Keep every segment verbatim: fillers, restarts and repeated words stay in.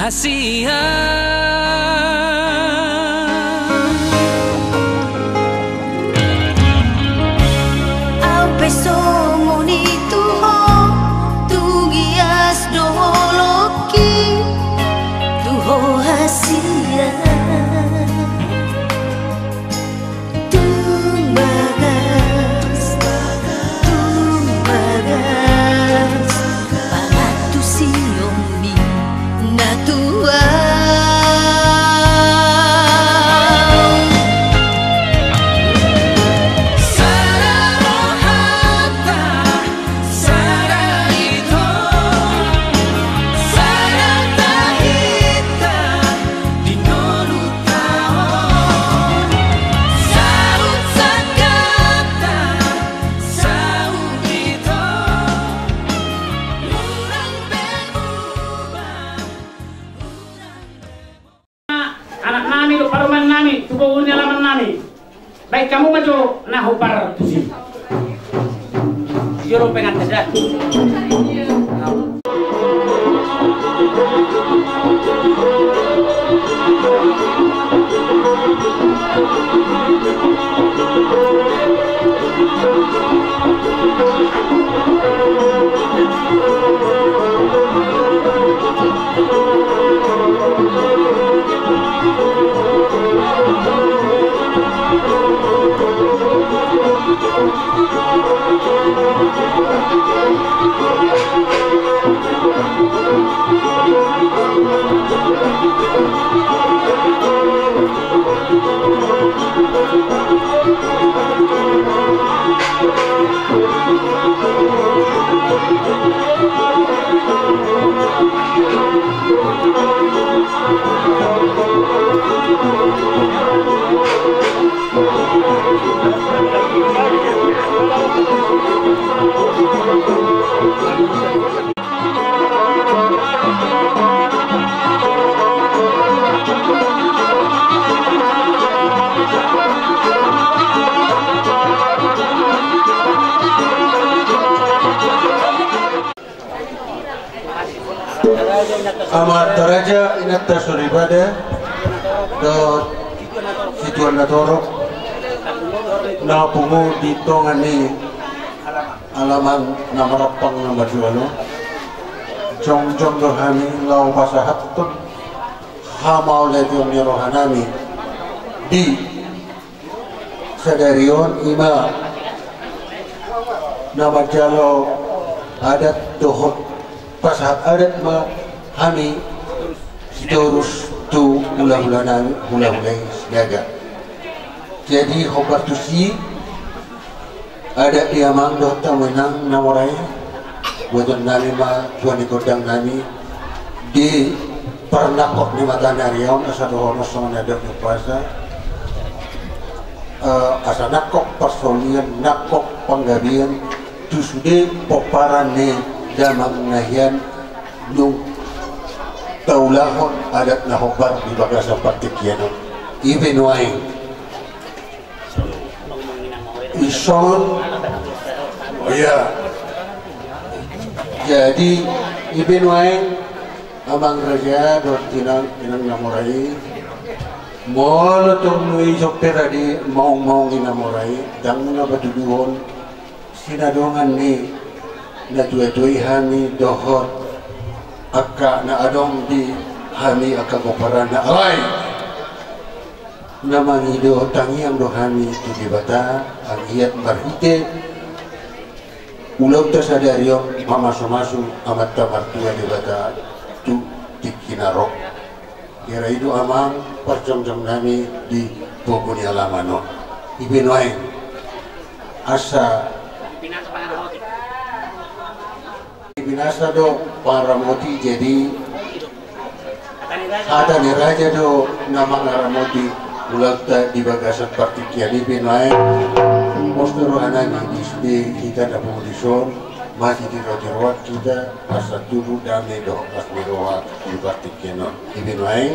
Sian. Au pe songon i tu ho, tung ias do holongki tu ho hasian. Tung bagas, tung bagas, pangantusion ni na tua. Sada rohanta, sada ito, sada tahi ta di ngolunta on. Saut sangkapta, saut ito, murang pe muba, murang pe muba. Anak nami dohot parumaen nami tu boru ni alaman nami. Baen hamu ma jo na hombar tusi. Jolo pengantin da. Amanta raja, inanta soripada, dohot situan na torop na pungu di tonga ni alaman na marampang na marjual on. Jongjong do hami laho pasahathon hamauliateon ni roha nami di sadari on, ima na manjalo adat dohot pasahat adat ma hami sitorus tu hulahula nami, hulahula i Sinaga. Jadi hombar tusi, adat di amang dohot hamu inang na mora i, buaton nami ma tua ni gondang nami di parnangkok ni mataniari on, asa dohonon songon adat ni umpasa, eh, asa nangkok parsaulian, nangkok panggabean tu sude pomparan ni damang na hian nunga taulahon adat na hombar di bagasan partingkian on. I pe nuaeng. Ison. Oh iya. Jadi, i pe nuaeng, amang raja dohot inang, inang na mora i. Molo tung nuaeng ison pe rade maungmaung i na mora i, ndang na patuduhon sinadongan ni natuatua i hami dohot angka na adong di hami angka pomparanna, alai na mangido tangiang do hami tu Debata, anggiat marhite ulaonta sadari on mamasumasu Amanta Martua Debata tu tingki na ro. Hira i do amang parjongjong nami di pogu ni alaman on. I pe nuaeng, asa binasa do pangaramoti, jadi hata ni raja do na mangaramoti ulaonta di bagasan partingkian. I pe nuaeng, pos do roha nami di sude hita na pungu dison, masitirotiro hita asa tubu dame dohot las ni roha di partingkian on. I pe nuaeng.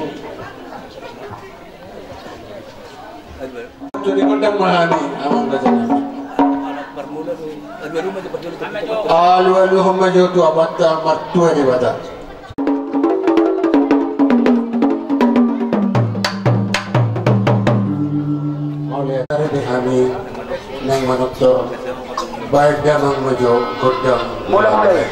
Jadi gondang ma hami, amang raja nami. Alualuhon ma jo tu Amanta Martua Debata. Baen damang ma jo gondang. Mulai, mulai.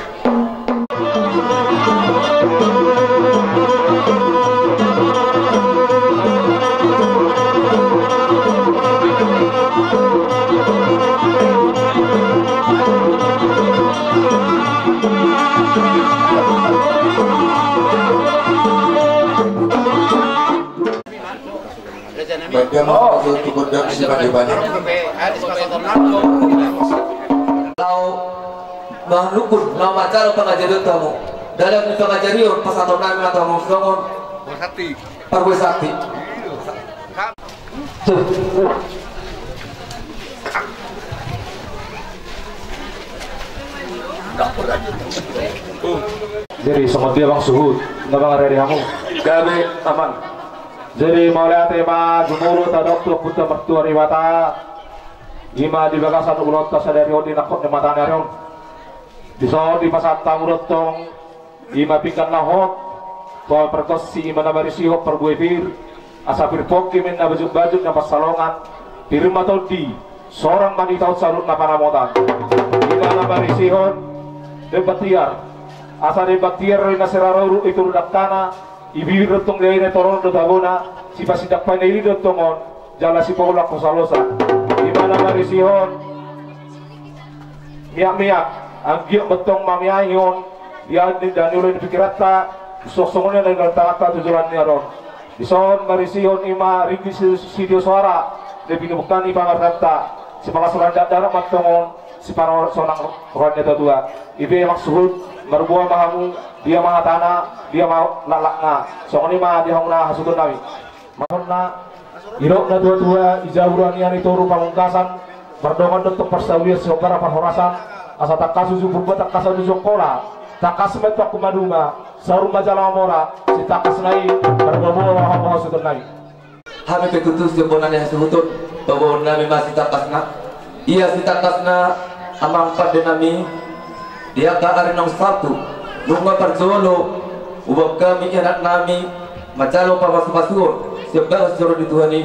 Baen damang ma jo tu gondang si bane-bane. Laho manungkun, laho manjalo pangajarion tu hamu. Dalan ni pangajarion, pasahaton nami ma tu hamu songon parbue santi. Jadi songon dia, Amang Suhut, nga mangarade hamu? Gabe, Amang. Jadi mauliate ma jumolo tadok tu Ompunta Martua Debata, i ma di bagasan ulaonta sadari on di nangkok ni mataniari on. Dison dipasahat hamu do tong i ma pinggan na hot tu ahu pargonsi, i ma na marisihon parbue pir, asa pir pongki ma inna bajut-bajut na pansalongan, pir ma tondi, sorang ma di taon saluhutna panamotan. I ma na marisihon demban tiar, asa demban tiar do i na sirara uruk i toru dangkana, i bibir do tong diaina, i toron do tabona, sipasindak panili do tong on, jala sipaulak hosa-hosa. I ma na marisihon miak-miak, anggiat ma tong mamiaihon, ia ni dani olo ni pikiranta, suang songon i na di tanganta tu joloan ni ari on. Dison marisihon i ma ringgit si, sitio soara, di pinungka ni pamarenta, sipalas roha ni dakdanak ma tong on, sipalas sonang roha ni natua-tua. I pe, Amang Suhut, marboa ma hamu, dia ma hatana, dia ma laklakna. Songon i ma di hamu na hasuhuton nami. Mangonna, didok natua-tua, i jabu do nian i toru pamungkasan, mardongan do tong parsaulian sihombara parhorasan, asa tangkas uju Purba, tangkasan uju Angkola, tangkas ma i tu angka maduma, saur ma jala mamora, sitangkasna i, marboa-boa ma hamu hasuhuton nami. Hami pe tutu sian bona ni hasuhuton, paboaon nami ma sitangkasna. Ia sitangkasna, amang pande nami, di angka ari naung salpu, nunga parjolo, hubaen hami anak nami, manjalo pasu-pasuon sian bagas joro ni Tuhan i.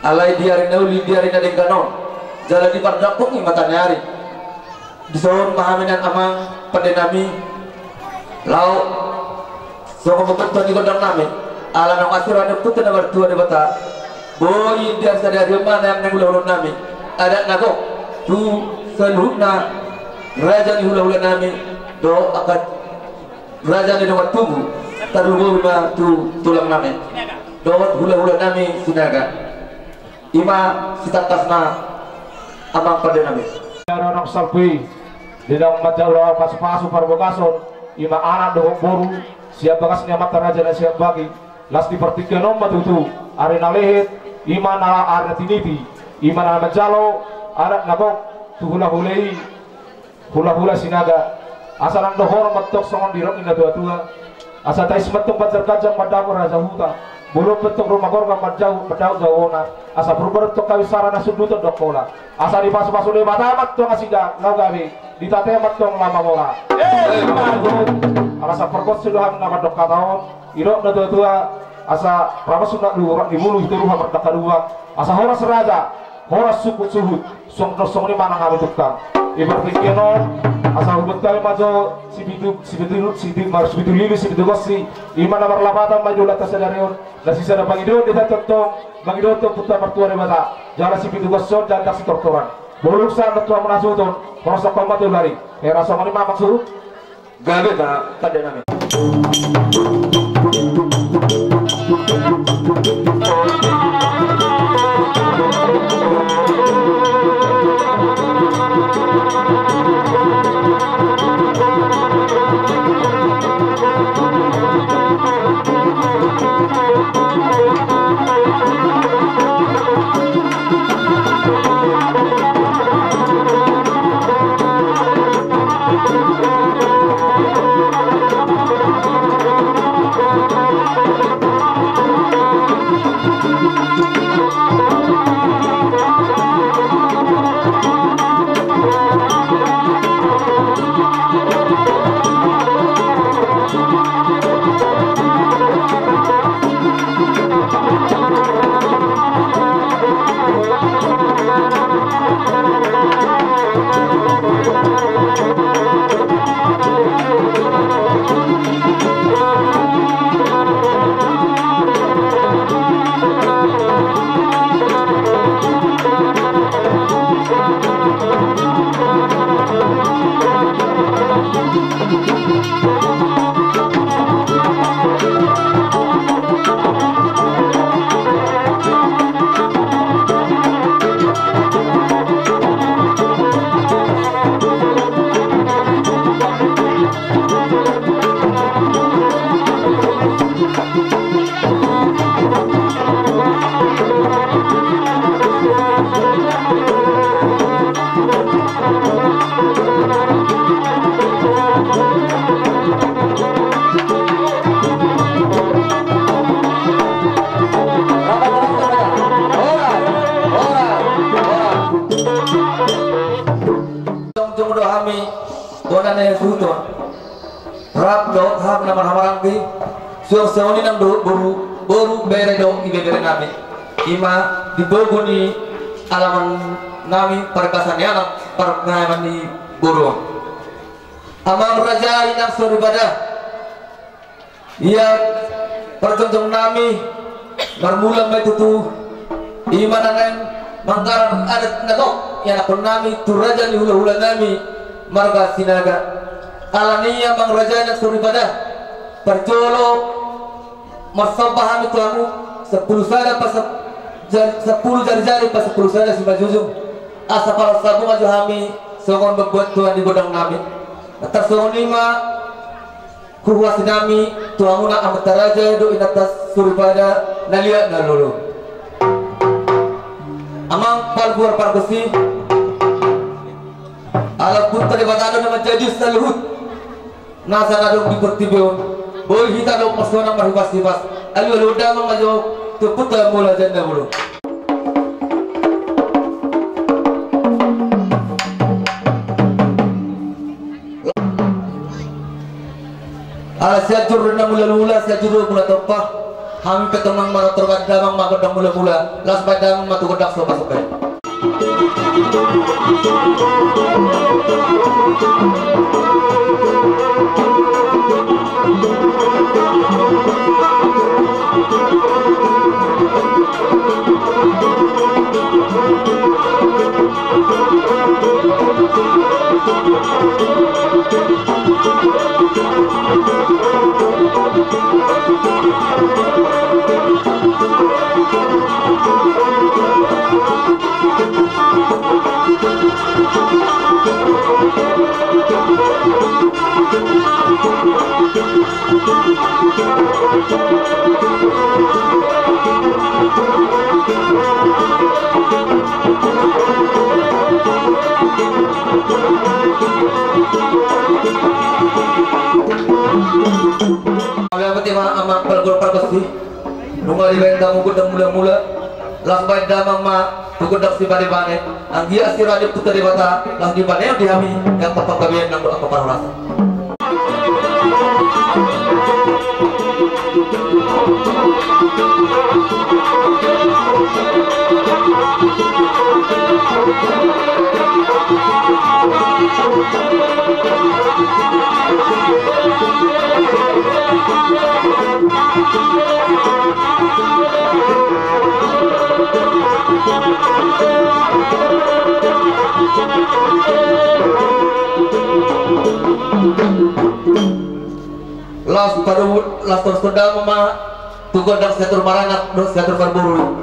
Alai di ari na uli, di ari na denggan on, jala di pardangkok ni mataniari. Dison ma hami nian amang pande nami, laho songon pambahenan ni gondang nami, ala naung asi roha ni Ompunta na martua Debata, boi di ari sadari on ma naeng hula-hula nami, adat na gok tu saluhutna raja ni hula-hula nami, dohot angka raja ni dongan tubu, tarlumobi ma tu tulang nami dohot hula-hula nami Sinaga. I ma sitangkasna amang pande nami. Ari naung salpu i, di naung manjalo pasu-pasu parbagason, i ma anak dohot boru, sian bagas ni amanta raja na sian Bagi, laos di partingkian on ma tutu, ari na lehet, i ma na ari na tiniti, i ma na manjalo adat na gok tu hula-hula i, hula-hula Sinaga, asa nang dohonon ma tong songon didok ni natua-tua, asa tais ma tong banjar ganjang mandapot raja huta, bolon ma tong ruma gorga mandapot, mandapot jabu bona, asa Purba do tong hami sara na sunduton do Angkola, asa dipasu-pasu Debata ma tong nasida laho gabe, ditatei ma tong laho mamora. Ala sian pargonsi do hami na mandok hata on, didok natua-tua, asa rama sunat luhut, urat ni bulu, pitoruha mardangka dua, asa horas raja, horas suhut-suhut, songon, songon i ma nang hami tungkang. Di partingkian on, asa hubaen hami ma jo sipitu, sipitu, sipitu, mar-, sipitu lili, sipitu gonsi, i ma na marlapatan ma di ulaonta sadari on, na sisada pangidoan di hita tongtong, mangido tu Ompunta Martua Debata, jala sipitu gonsi on jala ndang sitortoran. Bolon sahat ma tu hamu na hasuhuton, horas ma tu hami tu lari. Hera songon i ma amang suhut. Gabe ma pande nami. Jongjong do hami bona ni suhut on. Rap dohot hami na marhahamaranggi. Suang songon i nang dohot boru, boru, bere dohot ibebere nami. I ma di pogu ni alaman nami, parbasaon ni anak, parbasaon ni boru on. Amang raja, inang soripada. Ia parjongjong nami marmula ma i tutu, i ma na naeng manggarar adat na gok ianakhon nami tu raja ni hulahula nami marga Sinaga. Alani i amang raja, inang soripada, parjolo marsomba hami tu hamu, sampulu sada pasap-, jar-, sampulu jarijari pasampulu sada simanjujung. Asa palas hamu ma jo hami songon mambuat tua di gondang nami. Tarsongon i ma huhuasi nami tu hamuna amanta raja dohot inanta soripada na liat na lolo. Amang parguar pargonsi, ala Ompunta Debata do na manjajihon saluhut nasa na adong di portibi on, boi hita dohot marsoara marhipashipas. Alualu damang ma jo tu Ompunta Mulajadi Nabolon. Ala Sianjur na mula-mula, Sianjur do mula tompa. Hami pe tong nang manortor, baen damang ma gondang mula-mula. Laos baen damang ma tu gondang somba-somba i. Amang parguar pargonsi, nunga dibaen hamu gondang mula-mula, laos baen damang ma tu gondang sibane-bane. Anggiat sirade Ompunta Debata laos dipangido di hami angka panggabean nang dohot angka parhorasan. Laos padomu, laos torus tondam ma tu gondang siatur maranak dohot siatur marboru.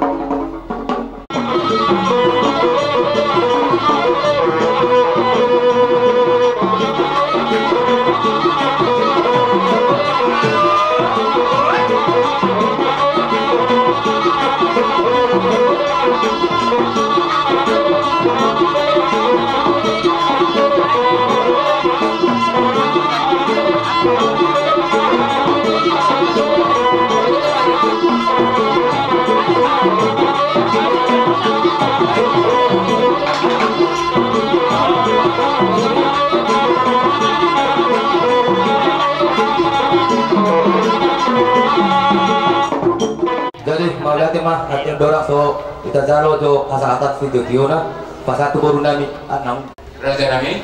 Jadi mauliate ma, hatiha dorang so hita jalo jo hasahatan sitio-tiona, pasahat tu boru nami, anang. Raja nami.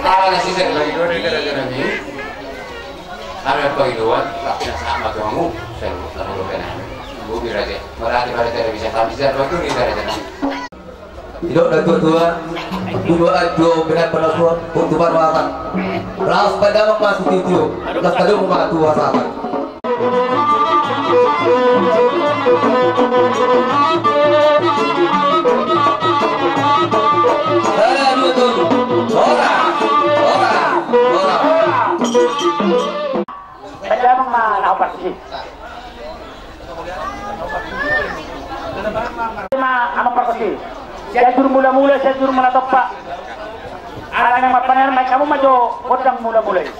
Ala na sisar pangidoan ni raja nami. Ala pangidoan, tapi na sama tu hamu. Saya lupa tahu kan. Bumi raja. Berarti pada tidak bisa kami sisar waktu ni raja nami. Didok na tuatua, dua an tu benar pada suap, untuk baru akan. Las pada mama sutitio, las pada mama tua sahabat. Ora, ora, ora. Baen damang ma na opat isi. Ma ama parkosi. Sianjur mulamula, sianjur mula tompa. Ala na ma paner ma hamu ma jo gondang mulamula i.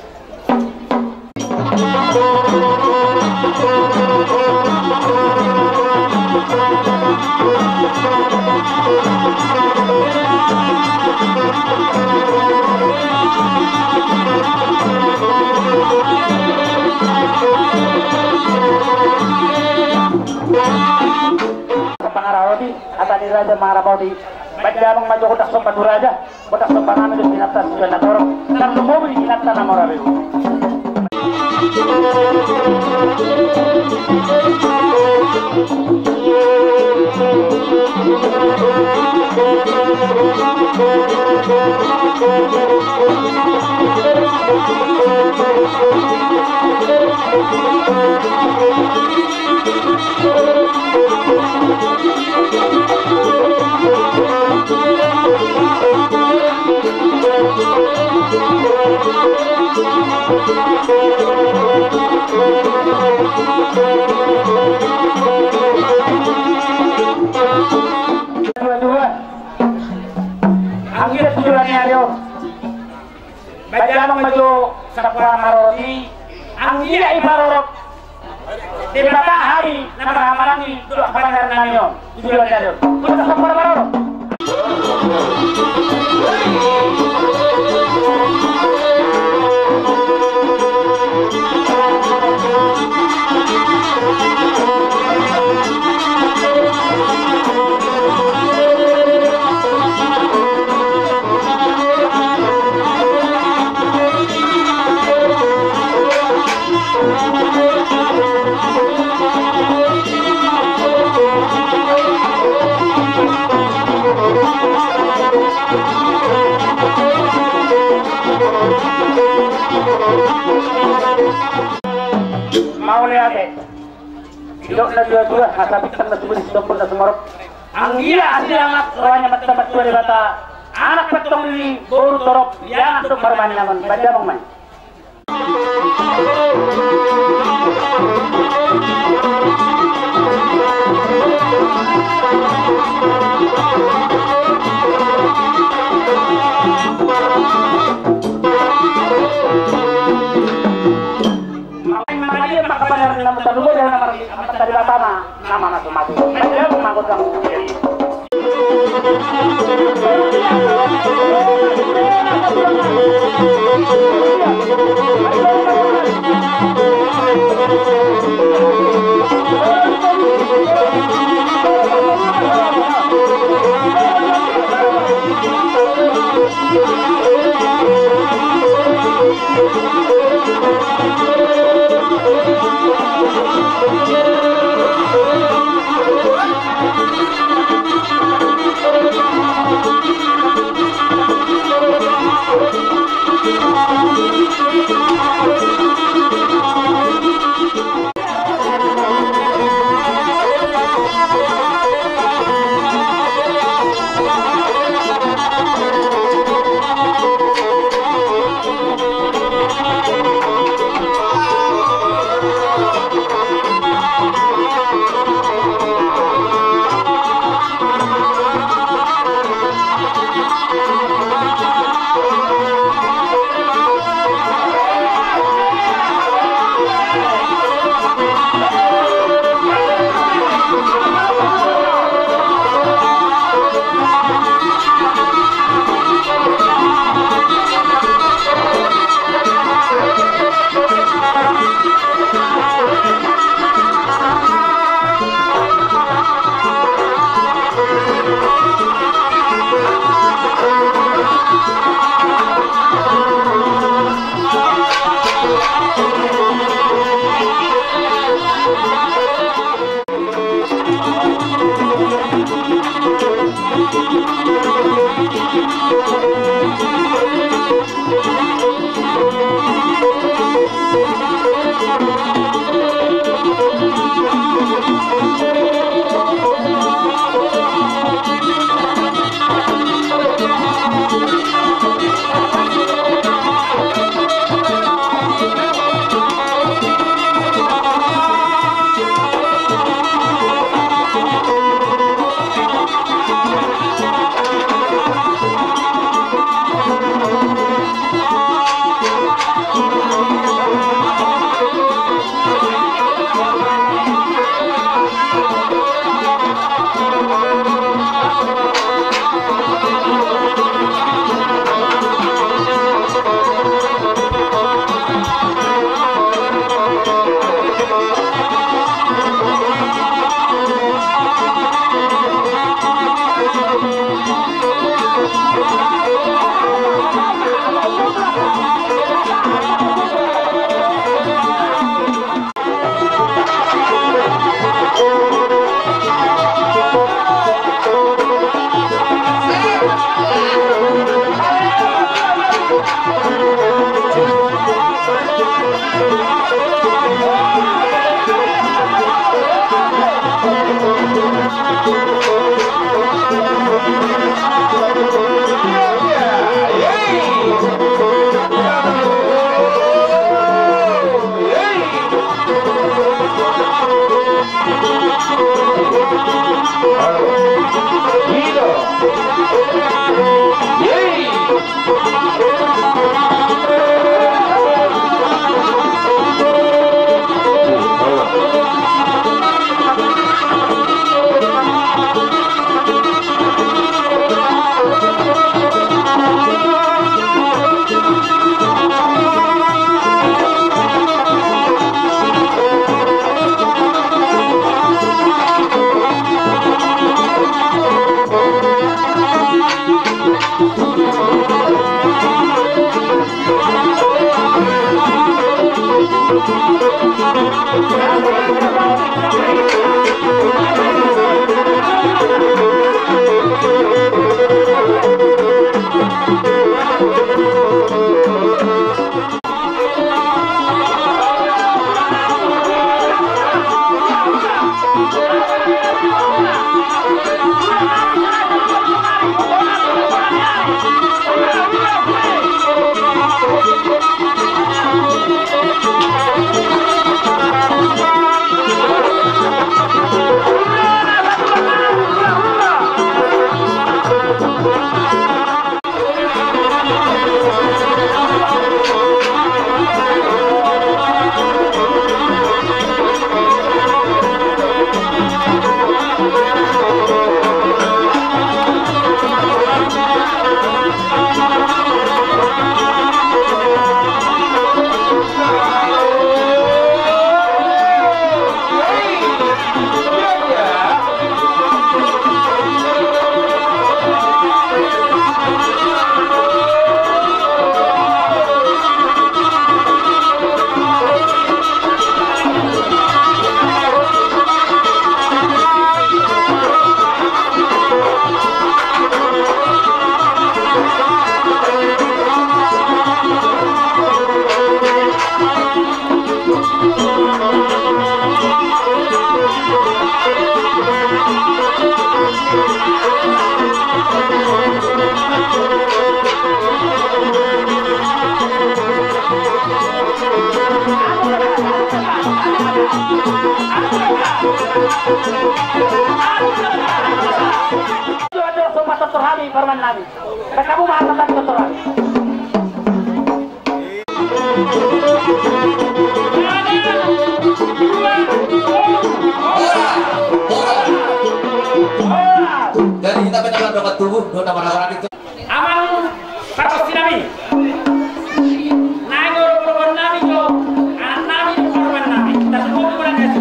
Pangarahoti, hata ni raja mangarahoti. Baen damang ma jo gondang somba tu raja. Gondang somba nami do sinanta sian na torop. Tarlumobi sinanta na mora beu. Dua-dua. Anggiat tujuan ni ari on. Baen damang ma jo sampur marorot i, anggiat diparorot Debata hami na marhahamaranggi dohot hapansarangan nami on. Tujuan ni ari on. Gondang sampur marorot. Mauliate. Didok na tuatua, hata bintang na sumurung, sitompul na sumorop. Anggiat asi anak rohana ma Debata, anak pe antong i boru torop, ianakhon do parumaen on. Baen damang ma i. Mauliate ma hapansarangan nami, tarlumobi hamu na marli, Amanta Debata ma na mangasomasi. Baen damang ma gondang. Sumpah tortor hami parumaen nami. Baen hamu ma hata tadi tortor hami. Jadi hita pe na mandongani tubu, dua nama-nama itu. Amang pargonsi nami. Naeng olo-olo nami jo anak nami, parumaen nami. Tasuboto ma na nasi.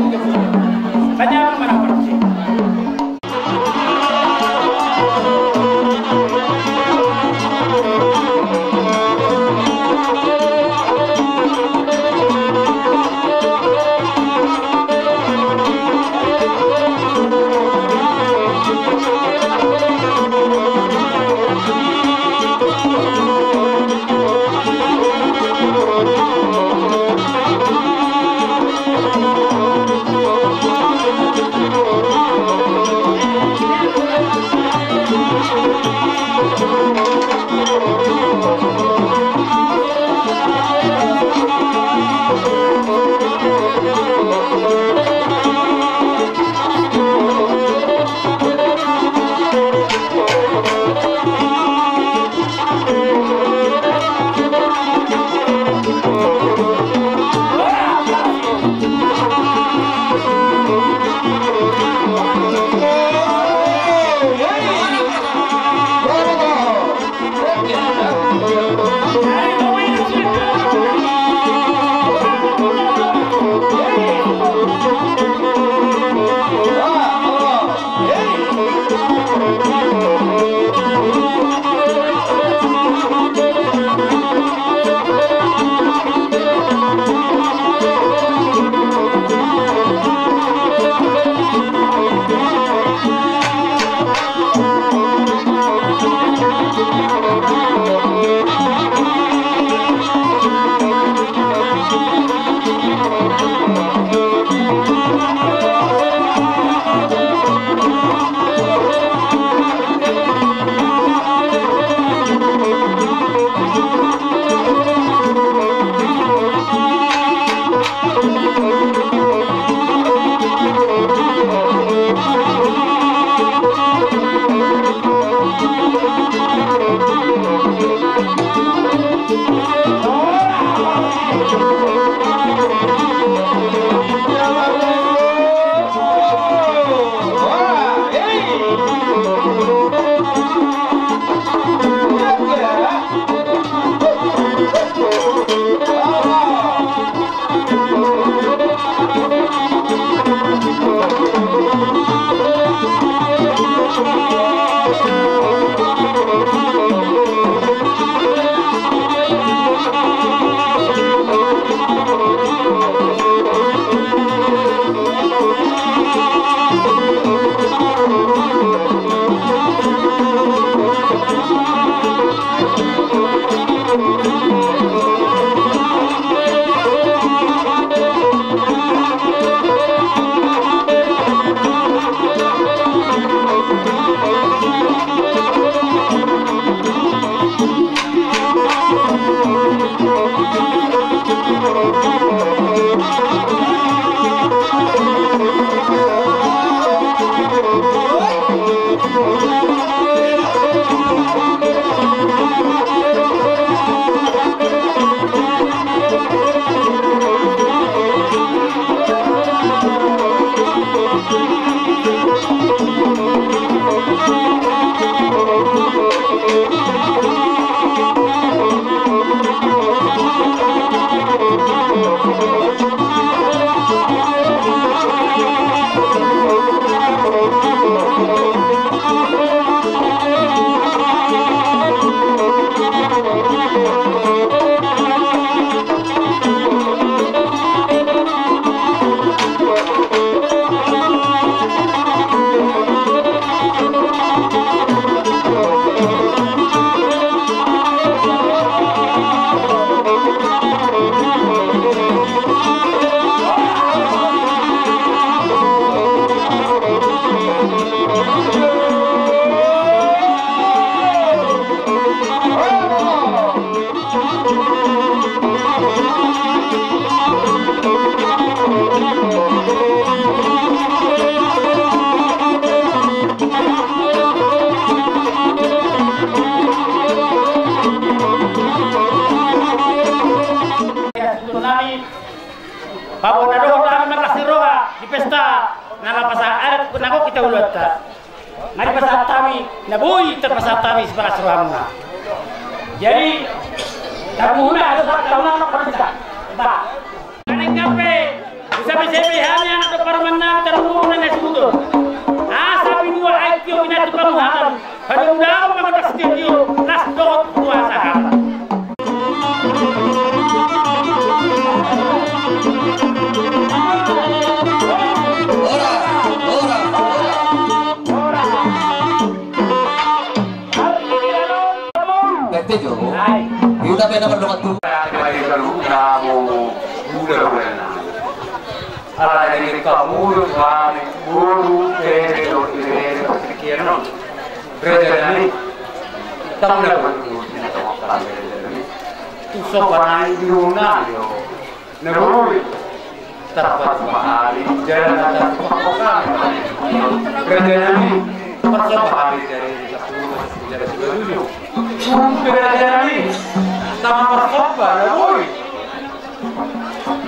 Baen hamu ma na pargonsi. Paboa na dohot hami marlas ni roha di pesta na lapasan adat na gok hita ulaonta. Nga dipasahat hami, na boi tarpasahat hami sibagas rohamuna. Jadi, tabuhuna asa tauna na parenta. Ba. Nang pe, usape-sape hami anak do parumaen nami tarumur na nasuhuton. Asa binua ai tio binatu pamuhatan. Hadomu dao mangodas tio-tio, las dohot kuasa hata. Bete jo. Iuda bena mardongan tu. Alai di kamu do bani boru bere do bere persekian on. Raja nami. Tamu na boru. Tu sopan ai di rumah nami. Na boi. Tarpatupa hami jala na tarpatupa hami. Raja nami. Parsopa hami jala di sapuluh jala sibaduju. Umpe raja nami. Sama parsopa na boi.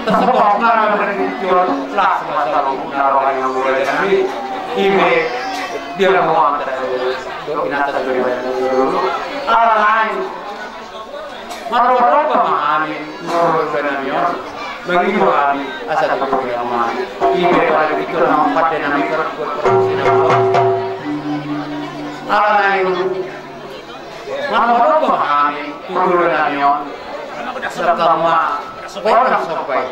Tarsabotong na berpikir las masalah na rohani raja nami. Ibe dia mau antar dok binatang dari dulu. Alai marroba-roba ma hami, marroba nami on. Mangido hami asa tu roha nami. Ibe pada pikir nami pada nami berbuat perbuatan nami. Alai marroba-roba ma hami tu roha nami on. Serta ma orang sampai.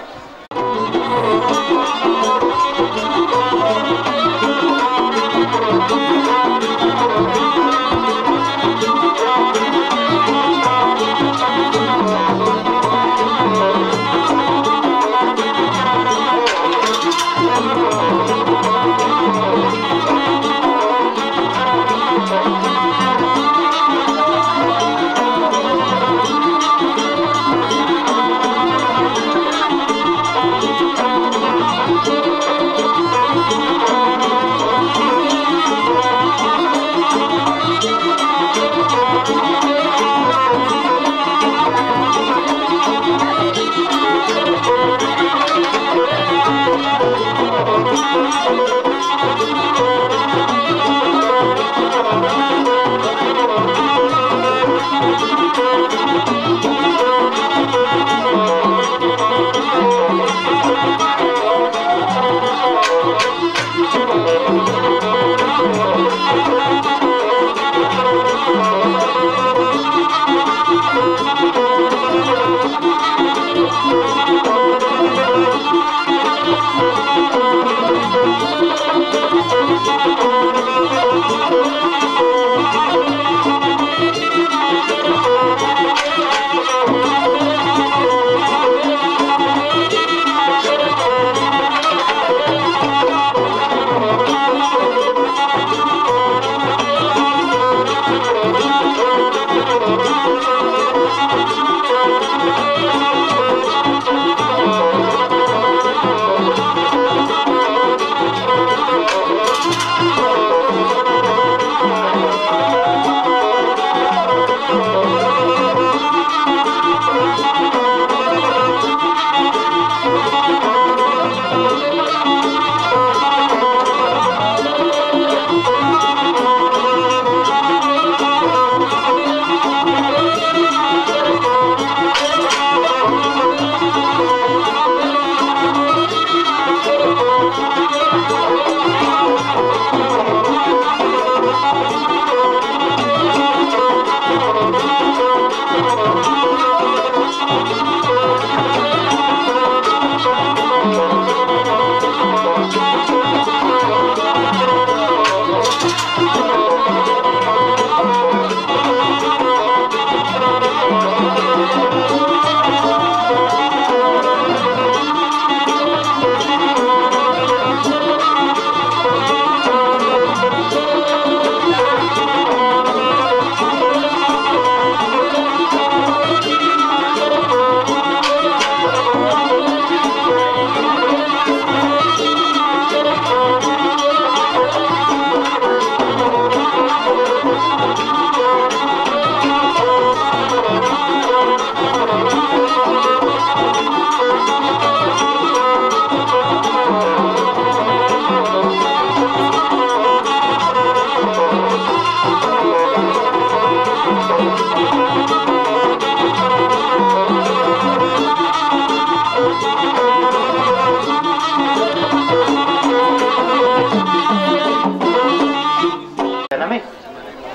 Nami.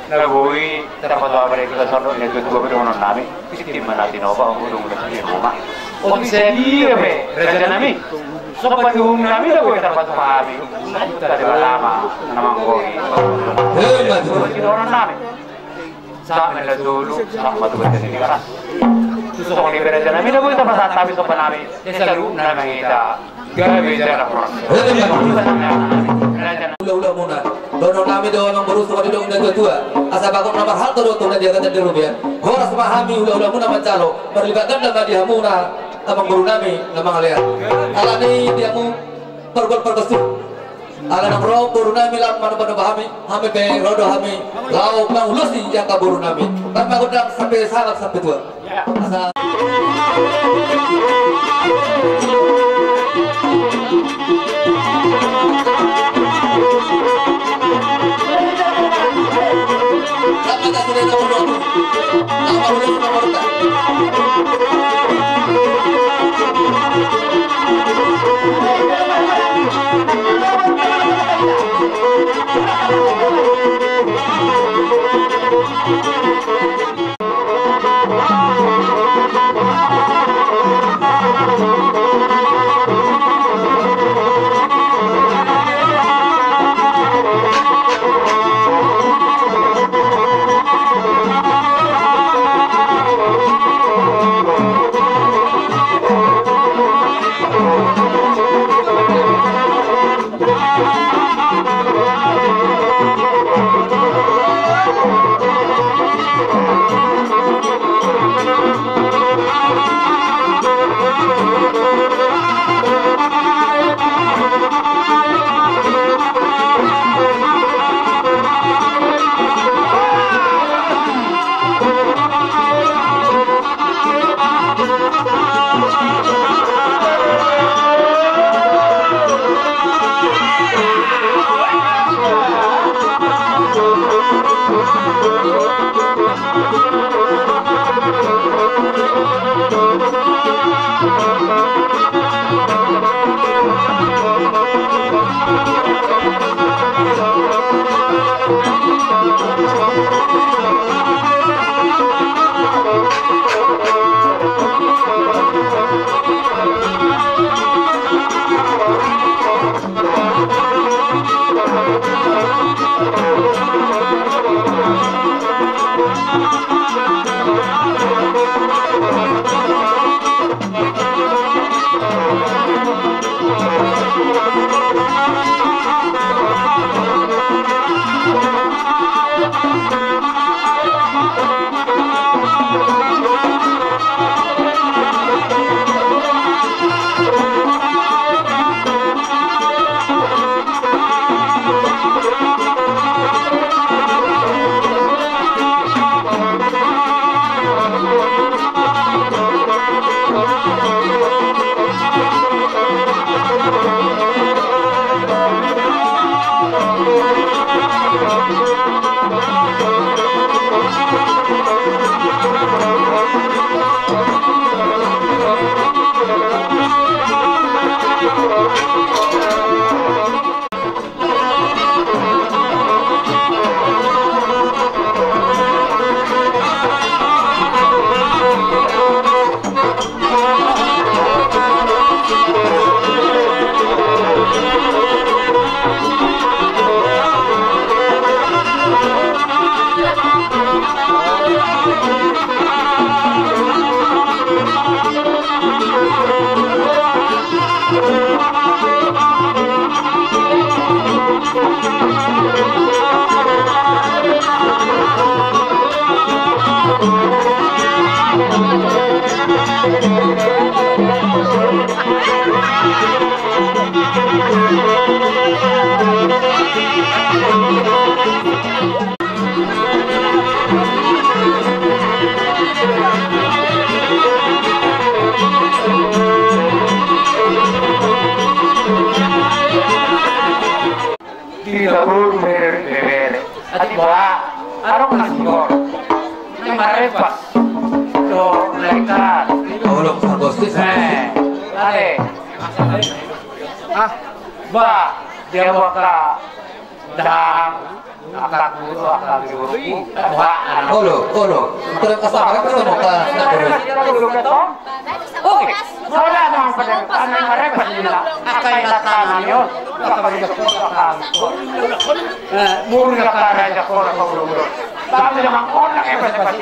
Na boi tarpatupa di hita songon na tuatua pe dohonon nami. Pitik ma na tinopa, unang na di ruma. Otik sadia pe raja nami. Sopan di uhum nami na boi tarpatupa hami. Tadi balama na manggohi. Hei, maju. Dohonon nami. Sahat ma na tolu, sahat ma tu badan ni keras. Songon i pe raja nami na boi tarpasahat hami sopan nami. Esa lu nami hita. Hula-hulamuna. Dohonon nami do amangboru songon i do na tuatua. Asa bagot na marhalto do tong na di agatan di robean. Horas ma hami hula-hulamuna manjalo. Marlipat ganda ma di hamuna amangboru nami na mangalean. Alani i di hamu pargol pargosip. Ala naung ro boru nami laho manoba-noba hami. Hami pe ro do hami laho mangulosi angka boru nami. Bahen ma gondang sampe sahat sampe tua. Di tabur bere bere. Ati boha. Arok nasi bor. Marepas. Do, lekat. Olo, Pak Bos. Eh, ale. Ah, ba, dia maka dang. Olo, olo. Terus asal apa kita mau ke? Oke. Soalnya ada yang pada aneh merepet juga. Apa yang datang, yo? Apa yang datang? Eh, murni apa raja kau, kau, kau, kau. Tapi dengan orang yang hebat, hebat.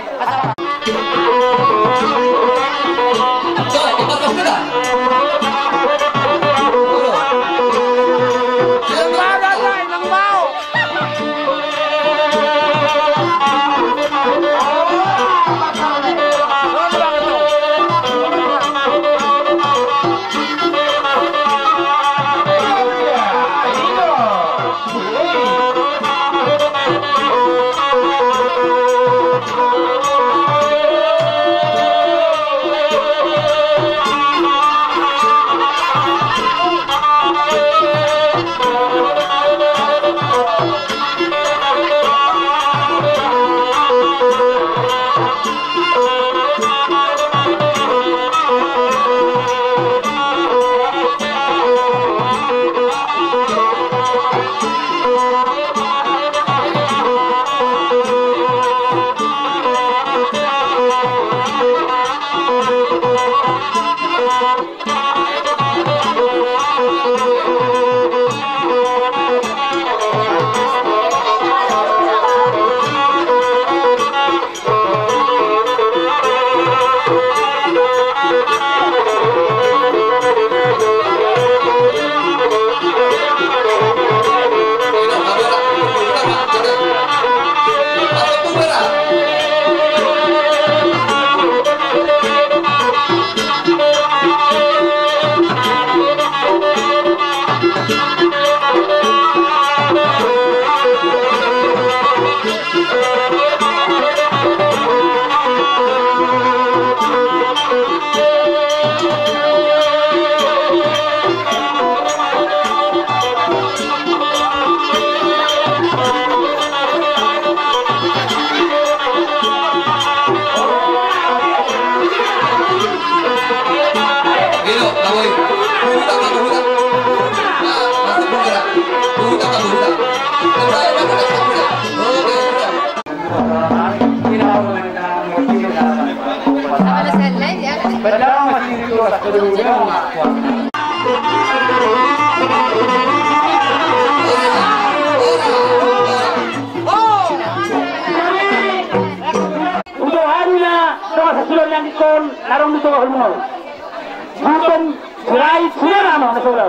Udohanna dongan sasulan nangkin na adong di tonga hulungan. Bukan sirait sinana ma na sola.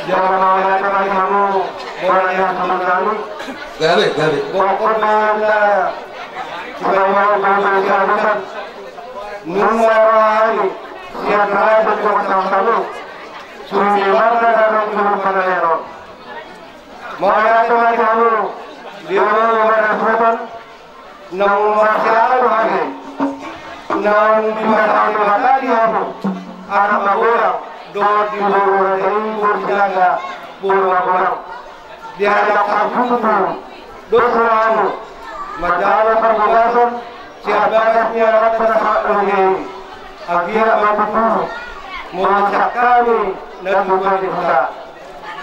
Jala mauliate ma di hamu, mauliate ma di hamu. Gabe, gabe. Pokokna, sibawa gabe di hamu. Nunga roha ni sian raja di kota hamu. Suruh di warga dan di rumah panalian. Mauliate ma di hamu. Di rumah panalian. Naung marsiaga do hami, naung dipasahat Debata di hamu anak magodang, dohot di boru raja i boru Sinaga, boru magodang. Diajak parhundul do sura hamu manjalo parbagason sian bagas ni anak na sahat na bege i. Anggiat ma tutu molo sian hami na tumompa di huta.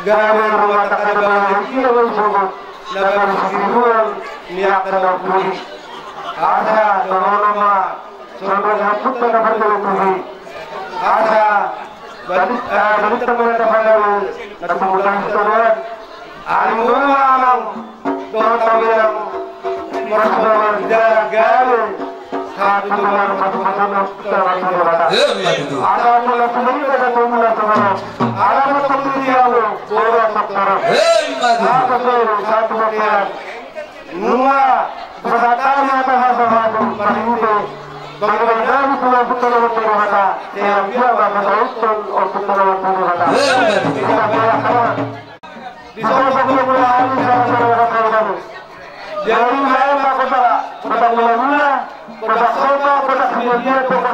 Gabe rumah tangga na badia i na manjadi sogot na gabe siribuan ni angka na pudi. Asa na olo ma songon ni hapunta na parjolo tuhi. Asa balintang ma na tapandang na tumundalhon sitadoan. Aring do ma amang dohot amang. Marsuo marjala gabe. Satu Tuhan, satu pasangan, kita satu Debata. Emma tutu. Ada mula sumber, ada mula sumber. Ada mula sumber, ya Allah. Bola sumber. Emma tutu. Apa sih, satu pakaian. Nunga dipasahat hami hata hata hata marhite. Bagaimana kami pulang putaran Debata. Saya biar bapak tahu pun, oh, putaran Debata. Emma tutu. Kita berdoa. Di sosok mula-mula hami, sara-sara na hami. Jadi, hami ma kota, kota mula-mula, kota kota, kota sendirian, kota